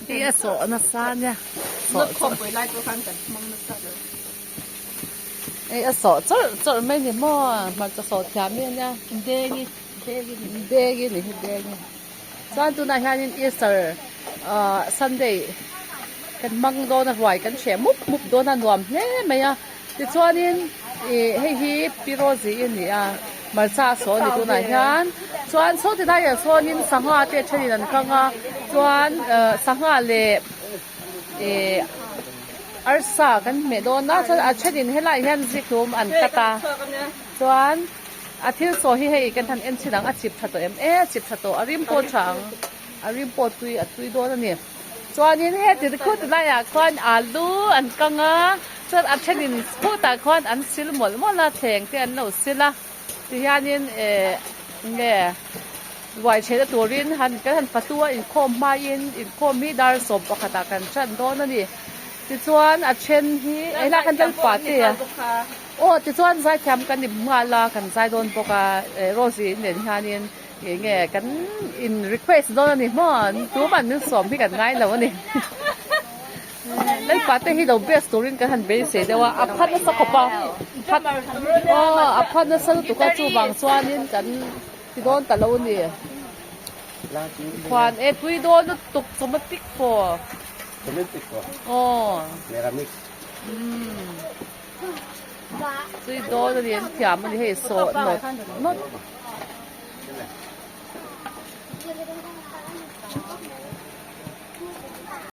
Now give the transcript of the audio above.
Hei a sawh nasa ania. Nawt khawmpui lai pawh khan kan hmang nasa lo. Hei a sawh chawrh chawrh mai ni maw hmarcha sawh thiam hi ania. Dengi dengi ni. Dengi ni hi dengi. Chuan tunah hianin Easter ah Sunday kan hmang dawn a ruai kan hreh mup mup dawn a nuam hle mai a tichuanin ih hei hi Pi Rosie i ni a hmarcha a saw a ni tunah hian chuan saw ti laiah sawnin sangha te a thenin an kang a chuan ah sangha leh ih arsa kan hmeh dawn a chuan a thenin helaiah hian zikhlum an cut a chuan. A thil sawi hi hei kan han en chin ang a chip tha tawh em e a chip tha tawh a rim pawh tha ang a rim pawh tui a tui dawn a ni chuanin heti khu ti laiah khuan alu an kang a chuan a thenin khutah khuan an sil mawlh mawlh a thleng te an lo sil a tihianin eh nge ruai chhehna turin han kan han fatu a inkhawm hmain inkhawm hi dar 11 ah kan tan dawn a ni tichuan a then hi helai khan lalpa te a. Aw tichuan zaithiam kan ip nghal a, kan zai dawn bawk a, Rosie nen hianin eng nge kan in request dawn a ni maw, tumah min sawm hi kan ngai lo a ni. Lalpa te hi lo best turin kan han beisei deuh a, a phat nasa khawp a, phat aw a phat nasa lutuk a chuvang chuanin kan ti dawn ta lo a ni. Khuan e tui dawn lutuk chawmatik pawh. Chawmatik pawh. Aw. Meramix. Umm. Tui dawn a ni an thiam a ni hei sawh nawt nawt.